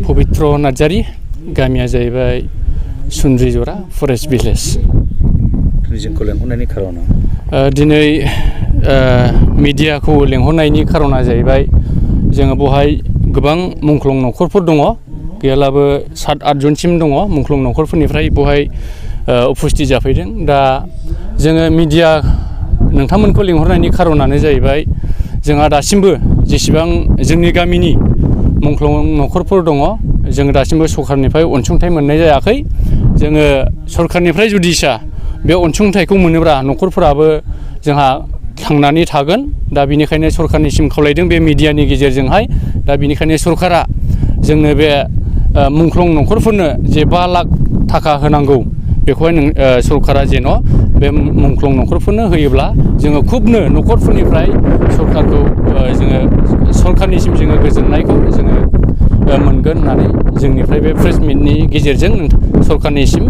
पबित्र नार्जारी गामिया जाहैबाय सुन्द्रिजरा फरेस्ट भिलेज। जोंखौ लेंहरनायनि खारना दिनै मिडियाखौ लेंहरनायनि खारना जाहैबाय जोङो बहाय गोबां मुंख्लं न'खरफोर दङ, गैयाब्लाबो 7-8 जनसिम दङ मुंख्लं न'खरफोरनिफ्राय बहाय उपस्थित जाफैदों। दा जोङो मिडिया नोंथांमोनखौ लेंहरनायनि खारनानो जाहैबाय जोंहा दासिमबो जेसेबां जोंनि गामिनि मुंख्लं न'खरफोर दङ जोङो दासिमबो सरखारनिफ्राय अनसुंथाइ मोननाय जायाखै। जोङो सरखारनिफ्राय जुदिसा बे अनसुंथाइखौ मोनोब्ला न'खरफोराबो जोंहा थांनानै थागोन। दा बिनिखायनो सरखारनिसिम खावलायदों बे मिडियानि गेजेरजोंहाय। दा बिनिखायनो सरखारा जोंनो बे मुंख्लं न'खरफोरनो जे 5 लाख थाखा होनांगौ बेखौहाय सरखारा जेन' बे मुंख्लं न'खरफोरनो होयोब्ला जोङो खुबनो न'खरफोरनिफ्राय सरखारखौ जोङो सरखारनिसिम जोङो गोजोननायखौ जोङो मोनगोन होननानै जोंनिफ्राय बे प्रेस मिटनि गेजेरजों सरखारनिसिम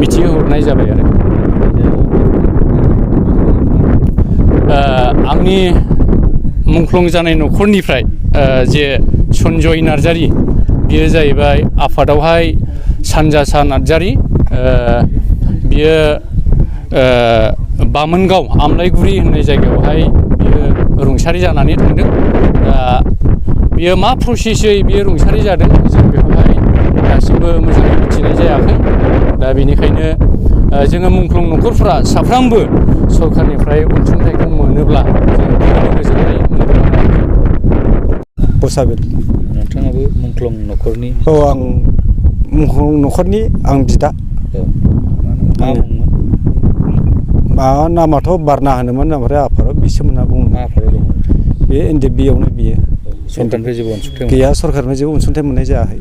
मिथिहोहरनाय जाबाय आरो। आंनि मुंख्लं जानाय न'खरनिफ्राय जे सन्जय नार्जारी बियो जाहैबाय आफादावहाय सानजासा नार्जारी। बियो बामोनगाव आमलायगुरि होननाय जायगायावहाय बियो रुंसारि जानानै थांदों। दा बियो मा प्रसेसै बियो रुंसारि जादों जों बेखौहाय दासिमबो मोजाङै मिथिनाय जायाखै। दा बेनिखायनो जोङो मुंख्लं न'खरफोरा साफ्रोमबो सरखारनिफ्राय अनसुंथाइखौ मोनोब्ला जों गोजोननाय मोनगोन। बसाबिल नोंथाङाबो मुंख्लं न'खरनि? औ, आं मुंख्लं न'खरनि आं बिदा। मा मुंमोन? नामाथ' बारना होनोमोन, ओमफ्राय आफादाव बिसोमोन होनना बुङो। मा आफादाव दंमोन? बे NDB-आवनो बियो। सरखारनिफ्राय जेबो अनसुंथाइ गैया, सरखारनिफ्राय जेबो अनसुंथाइ मोननाय जायाखै।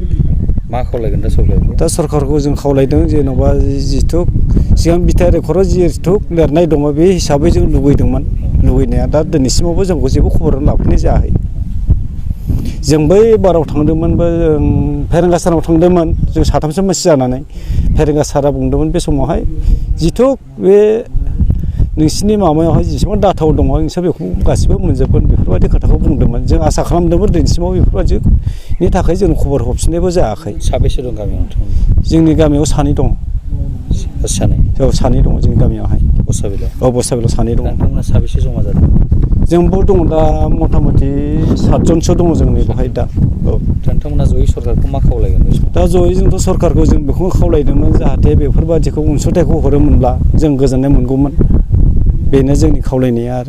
मा खावलायगोन दा सरखारखौ? दा सरखारखौ जों खावलायदों जेन'बा जिथु सिगां बिथायारि रेकर्डआव जिथु लिरनाय दङ बे हिसाबै जों लुबैदोंमोन। लुबैनाया दा दिनैसिमावबो जोंखौ जेबो खबर लाफैनाय जायाखै। जों बै बाराव थांदोंमोनबो, जों फेरेंगा साराव थांदोंमोन जों 3 मानसि जानानै। फेरेंगा सारा बुंदोंमोन बे समावहाय जिथु बे नोंसिनि माबायावहाय जेसेबां डाटाव दङ नोंसोर बेखौ गासिबो मोनजोबगोन बेफोरबायदि खोथाखौ बुंदोंमोन। जों आसा खालामदोंमोन दिनैसिमाव बेफोरबायदिनि थाखाय जों खबर हरफिननायबो जायाखै। साबेसे दं गामियाव? जोंनि गामियाव 2 दङ। सानै? औ, 2 दङ जोंनि गामियावहाय। बसाबिलाव? औ, बसाबिलाव 2 दङ। नोंथांमोना साबेसे जमा जादों? जोंबो दङ दा मथा मथि 7 जनसो दङ जोंनि बेवहाय दा। औ, नोंथांमोना जयै सरखारखौ मा खावलायगोन बे समाव? दा जयै जोंथ' सरखारखौ जों बेखौनो खावलायदोंमोन जाहाथे बेफोरबादिखौ अनसुंथाइखौ हरोमोनब्ला जों गोजोननाय मोनगौमोन। बेनो जोंनि खावलायनाया आरो।